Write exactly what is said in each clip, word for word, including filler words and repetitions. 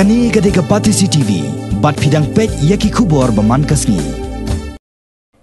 Kane ka dei ka Batesi T V, bad phi dang peit ïa ki khubor ba man ka sngi.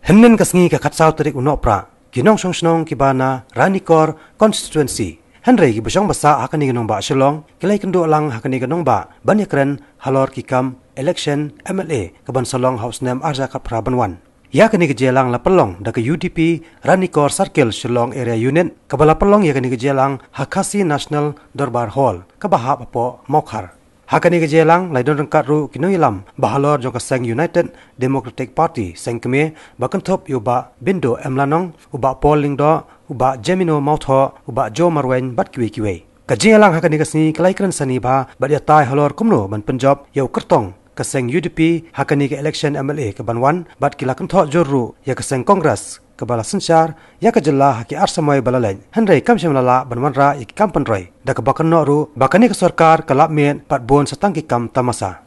Hynnin ka sngi ka khatsaw tarik u Nohprah, ki nongshong shnong kiba na Ranikor constituency, hynrei kiba shong ba sah ha kane ka nongbah Shillong, ki la ïakynduh lang ha kane ka nongbah ban ïakren halor ki kam election M L A kaban sa long ha u snem arhajar khatphra ban wan. Ïa kane ka jingïalang la pynlong da ka U D P Ranikor Circle Shillong Area Unit, kaba la pynlong ïa kane ka jingïalang ha Khasi National Dorbar Hall, kaba hap hapoh Mawkhar. Ha kane ka jingïalang la ïadon ryngkat ruh ki nongïalam ba halor jong ka seng United Democratic Party, seng kmie, ba kynthup ïa u Bah Bindo M Lanong, u Bah Paul Lyngdoh, u Bah Jemino Mawthoh, u Bah Joe Marwein bad kiwei kiwei. Ka jingïalang ha kane ka sngi ka la ïakren sani bha bad ïatai halor kumno ban pynjop ïa u kyrtong ka seng U D P ha kane ka election M L A kaban wan, bad ki la kynthoh jur ruh ïa ka seng Congress kaba la synshar ïa ka jylla ha ki ar samoi ba la leit, hynrei kam shym la lah ban wanrah ïa ki kam pynroi, da kaba kynnoh ruh ba kane ka sorkar ka lap miet bad bun sa tang ki kam tamasa.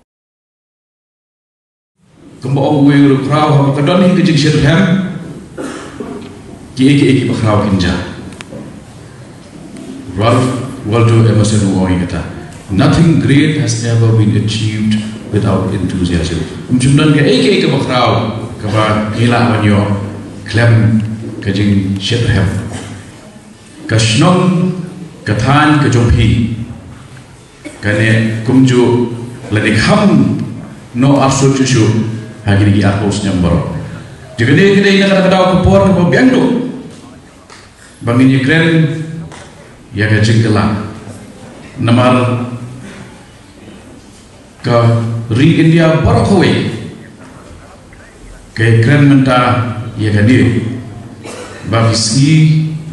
Kumba ong uwei u khraw, haba ka don hi ka jingshitrhem, kiei kiei kiba khraw kin jia. Ralph Waldo Emerson u ong ïa kata, "Nothing great has ever been achieved without enthusiasm." Ym shym don kaei kaei kaba khraw kaba ngi lah ban ïoh khlem ka jingshitrhem. Ka shnong, ka thaiñ ka jong phi, kane kumjuh lane kham noh arsut shuh shuh ha kine ki arphew snem baroh. Te kane ka dei na kata ka daw ka por kaba biang duh ba ngin ïakren ïa ka jingkylla. Namar ka ri India baroh kawei ka ïakren mynta ïa kane, ba ki sngi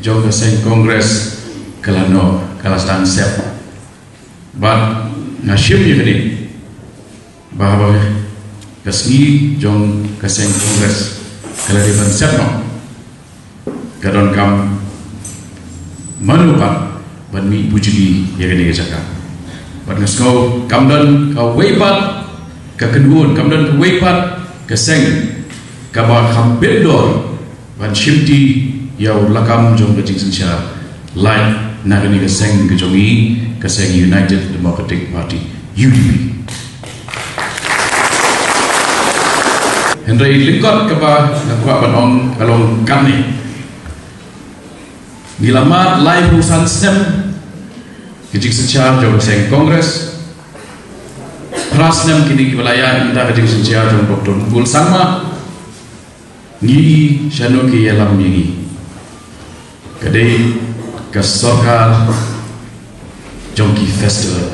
jong ka seng Congress ka la noh, ka la sdang sep. Bad nga shim ïa kane, ba haba ka sngi jong ka seng Congress ka la dei ban sep noh, ka donkam mano pat ban mih bujli ïa kane ka jaka. Bad nga sngew kam don kawei pat ka kynhun, kam don kawei pat ka seng kaba kham bit dor ban shimti ïa u lakam jong ka jingsynshar, lait na kane ka seng ka jong ngi, ka seng United Democratic Party, U D P. Hynrei lyngkot kaba nga kwah ban ong ka long kane. Ngi la mad laiphew san snem ka jingsynshar jong ka seng Congress. Phra snem kine kiba la ïaid mynta ka jingsynshar jong Doctor Mukul Sangma. Ngi i shano ki ïalam ïa ngi. Ka dei ka sorkar jong ki festival,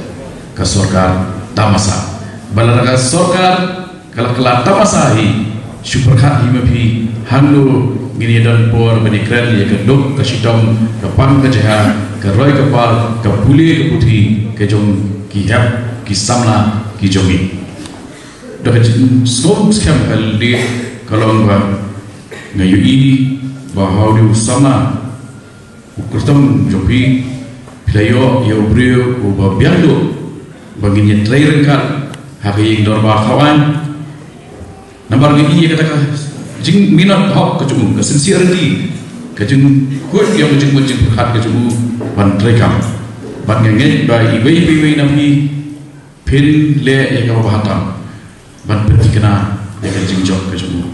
ka sorkar tamasa. Ba lada ka sorkar ka la kylla tamasa hi, shu pyrkhat hi ma phi, hangno ngin ïa don por ban ïakren ïa ka duk ka shitom, ka pan ka jhia, ka roi ka par, ka pule ka puthi ka jong ki hep ki samla ki jong ngi. Da ka jingsngewskhem ka lade ka long ba nga ïohi ba ha u dei u samla u kyrtong jong phi, phi la ïoh ïa u briew uba biang duh ba ngin ïa trei ryngkat ha ka ïing dorbar thaw aiñ. Namar nga i ïa kata ka jingminot hok ka jong u, ka sincerity, ka jingkhuid ïa ka jingmut jingpyrkhat ka jong u ban trei kam. Bad nga ngeit ba iwei pa iwei na phi phin leh ïa kaba bha tam ban pynthikna ïa ka jingjop ka jong u.